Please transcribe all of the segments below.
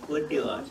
Buov diqv aqv.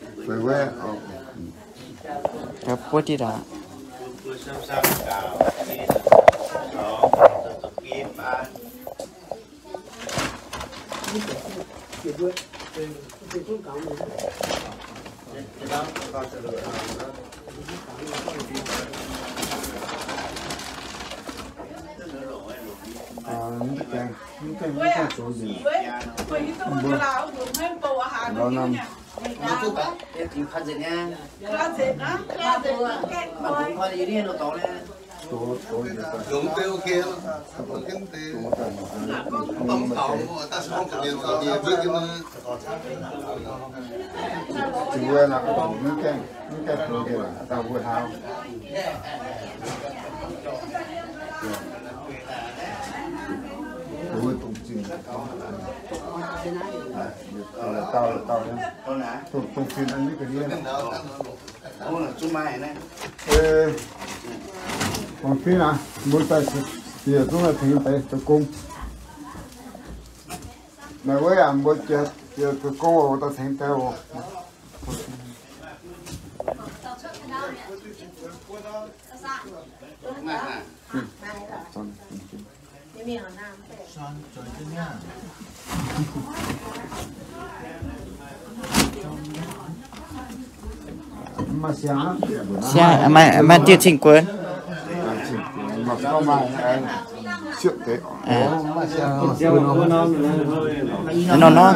Ê, Quảng Tín aqv, mbuo daaih bieqc zungv daaih tengx deix zoux gong. Naaiv wuov yaac mbuo jiex bieqc zoux gong oc, daaih tengx deix oc. Siang, maaih dieh cing-guoqv. Nor nor.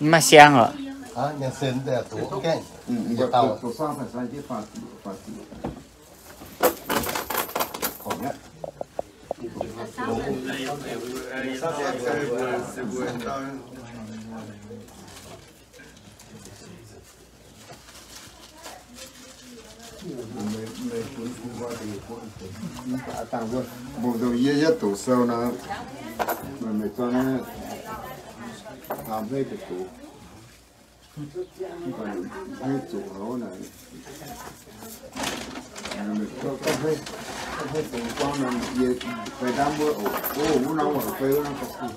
Maiv siang oc. Mbungv nzung yie yietv doqc sou nor, meih zorqv naaiv hlaax hmeiv deix doqc. Mv baac hmeiv zuqc houv naaic, meih zorqv hmeiv dongz gorngv nor, yie fai ndaamv wuov oc. Wuov norm oc, fai wuov norm gauh kuh.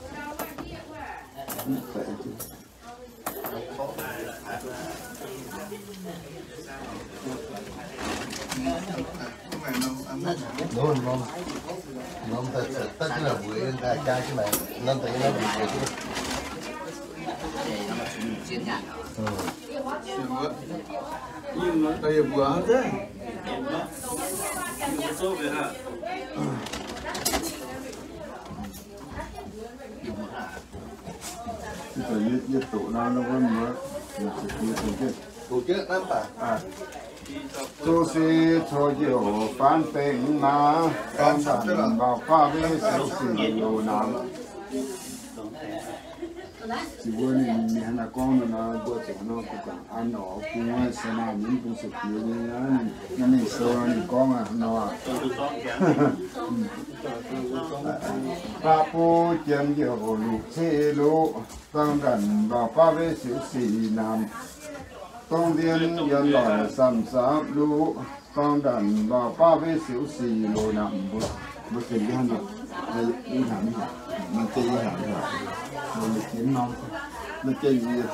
Zuqc se coux njiec faanv bengx maa, dorng ndanc mbaaux baav maiv siouc sic loz-namx. Ziouc mbuo ninh mienh naaiv gorngv nor, mbuo zuqc nor, bun ganh an oc, bun se naaiv mienh bun se jiex nyei, naaiv mingh sou ninh gorngv nor. Baav buv jiem njiec hoc luqc ceqv luqc, dorng ndanc mbaaux baav maiv siouc sic namx. Dongh ndiev yiem loic samh sapv luqc, dorng ndanc mbaaux baav maiv siouc sic loz-namx. Mbuo, mbuo zinh yie hnangv nor, yie hnangv nor, maiv zeiz yie hnangv nor, mbuo maiv jiex norm, maiv zeiz yie.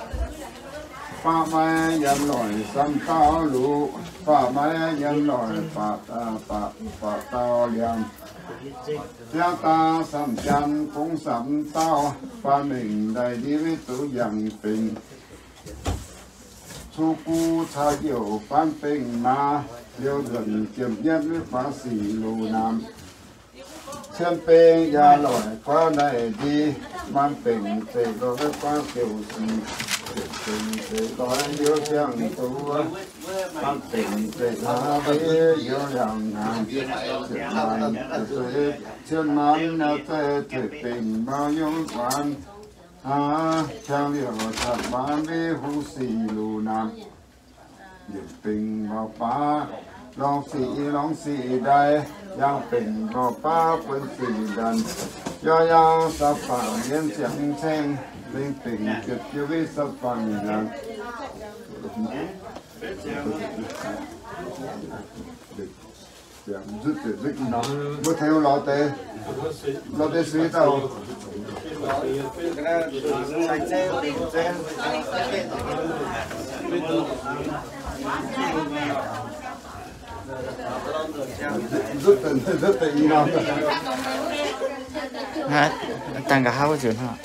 Baav maiv yiem loic samh dauh luqc, baav maiv yiem loic baac, baac, baac dauh liangx. Biauv daaih samh jaan gong samh dauh, faanv mengh ndaih ndiev maiv duqv yangh fingx. Cu gu caux youc faanv bengh maa, liouh nzuonc ziepc yietv maiv faaux sic loz-namx. Cien bengh yaac loic guaav naaic ndie, maan bengh zeic loic guaav siouc sic, bengh zeic loic hnyouv siang-duqv, maan bengh zeic hlaax ndie youz liangx hnaangx, cien maan, cien maan naaiv zeic zeic bengh mbaaux yungz guaan. Aa, qiemx liouc catc maan maiv huv sic loz-namx. Yietc bengh mbaaux baav, lorngx sic lorngx sic ndaih. Yangh benx nor baav buonv zinh ndanc, yaac yangh sa'fangx mienv ziangx ceng, lengh benx ziepc jienv weiv sa'fangx ndanc. Mbuo tengx lorz deix, lorz deix suiv dauh. Dangh nqa'haav wuov nzunc hnangv.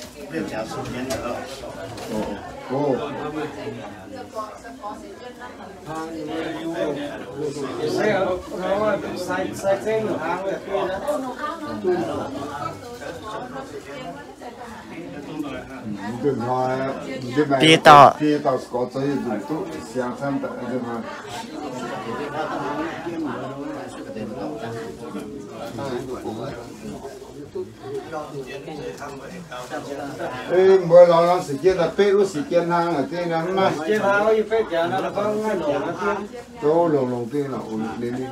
Biei dauh. Mbuo lorz lorz sic jienv daaih betv wuov sic jienv hnangv aqv, dingh naaiv mv maaih. Zouv longx longx dingh lorqc, ninh ninh.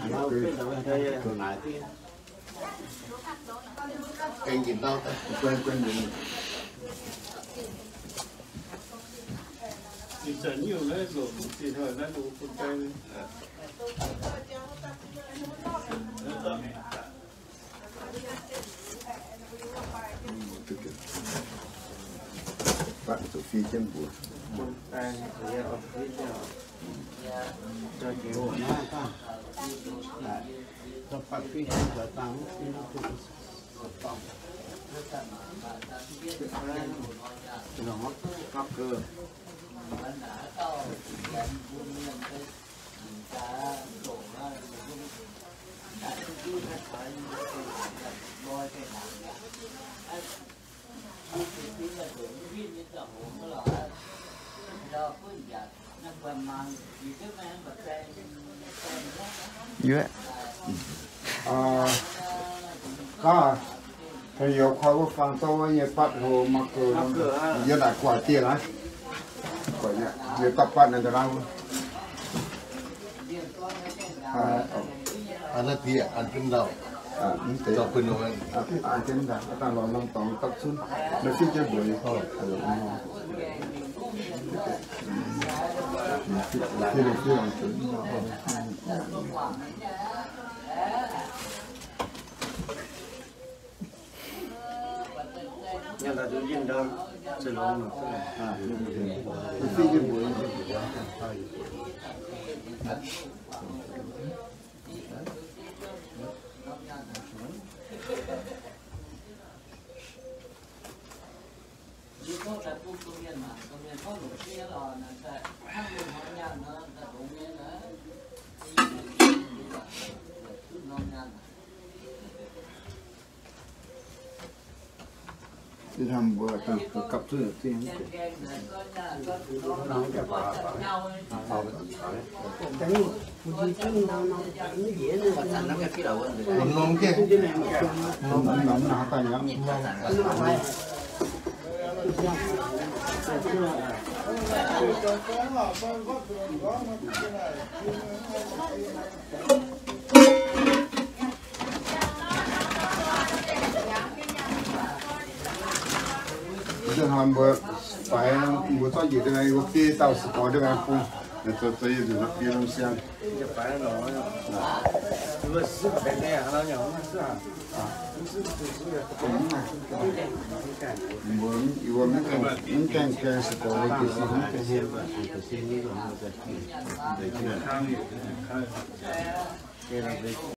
Yuoqv. Aa, aa, heuc youz koi wuov fang zouv nyei batv hlo mangc gaax, yie naaic guaax dieh naaiv. Guaax nyei, yie dapv batv naaiv ndau naaiv wuov. An naaiv diex, an jienv ndau. An jienv ndau, dangh lorz norm dorngx dapv cunv. Naaiv fiev jienv mbuox nyei. Mbuo faix, mbuo zorqv njiec daaih, mbuo biei dauh se gorx daaih bung, zoux, zoux yie nzunc biei lungh siang. Mbuo mv gaengh, mv gaengh gaeng se gorx, mbuo biei se mv gaengh.